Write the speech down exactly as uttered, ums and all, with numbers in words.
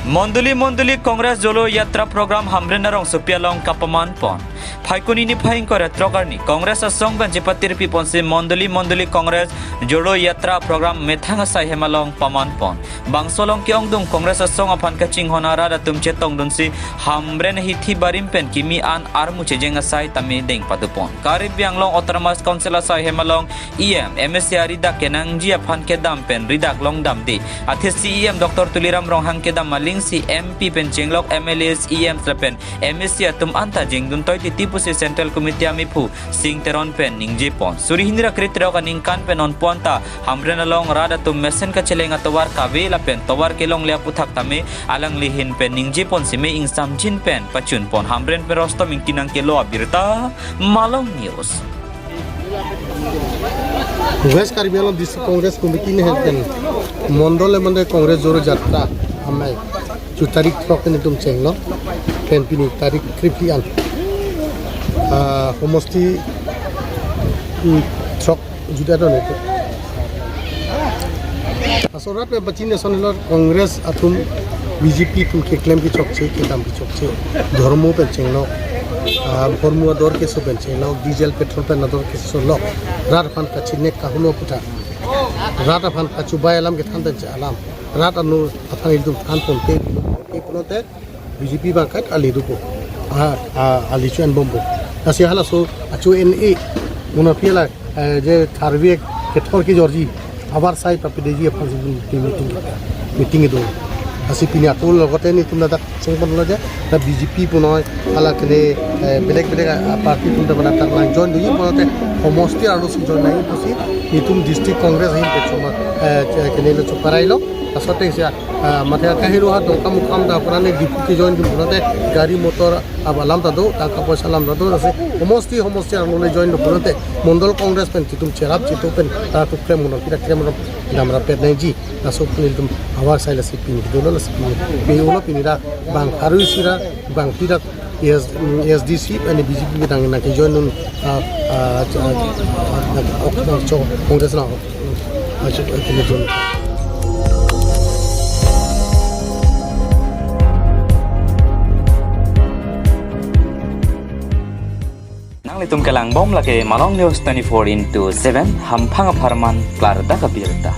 Mondoli Mondoli Congress Jolo Yatra program Hamren arongsopi along kapaman pon. Phaikuni niphai ingkoi ra throk arni Congress asong pen chepatirpi ponsi Mondoli Mondoli Congress Jolo Yatra program methang asai hem along paman pon. Bangso along ke-ongdung Congress asong aphan kachinghon arat atum chetongdunsi Hamren hithi barim pen kimi an armu chejeng asai tame deng padupon. Karbi Anglong Autonomous Council asai hem along E M, M A C aridak kenangji aphan kedam pen ridak long damde. Athe C E M Doctor Tuliram Ronghang kedam aling si M P pen chenglok M L As, E Ms lapen M A C atum anta jengdun toi titi pusi Central Committee amephu Sing Teron pen ningje pon. Suri hini ra krethrok aningkan pen non pon ta Hamren along rat atum mesen kacheleng atovar kave lapen tovar kelongle aputhak tame alangli ahin pen ningje ponsi me ingsamjin pen pachun pon. Hamren pen Rostom Ingti nangkelo abirta, Malong News. West Karbi Anglong District Congress Committee ne hen pen Mondol le Mondol Congress Jolo Yatra amei chu tarik throk netum chenglo pen pini tarik krephi an, ah, homosti, mm, throk juda do ne. Aso rat pen pachini ason lo Congress atum B J P atum keklem kechokche, kedam kechokche, dhormo pen chenglo, ah, dhormo ador keso pen chenglo, diesel petrol pen ador keso lo, rat aphan kachinek kahumlo puta, rat aphan kachubai alam kethan pen che alam, rat anu aphan ilitum than ponte, ponte pulote B J P bangkhat ali dopo. Ah, ah, ali chu-en bompo. Lasi halaso achu-en e, mona pi la, eh, je tharve kethor kejorji, abar sai papideji aphan si meeting, meeting, meeting do. Lasi pini atul logote netum ladak chengponlo je, ta B J P punoi, hala kene, eh, belek belek, ah, party atum ta mana tak lang join doji pulote homosti arlo si join nangji pusi, netum District Congress ahin pen chuma, eh, kene lo chuparailo, laso ateng si, ah, mathe kahirui ha Dongkamukam ta aphrang ne Diphu kejoin dun pulote gari motor ap alam ta do, tangka poisa alam ta do, lasi homosti, homosti arlo le join do pulote Mondol Congress pen titum cherap chitu pen ta tuklem muno kita klem ro damra pet nangji, laso pun ilitum abar sai lasi pini dolo, lasi pini, pini ulo pini ra bang harui sira bang tidak S, S D C ani B J P bidang nangkejoin dun, ah, ah, ah, ah, ah, ok, ok, ok, Congress na, ah, ok, ok, ok. Nanglitum kelang bom lake Malong News twenty-four into seven, hamphang apharman klardak abirta.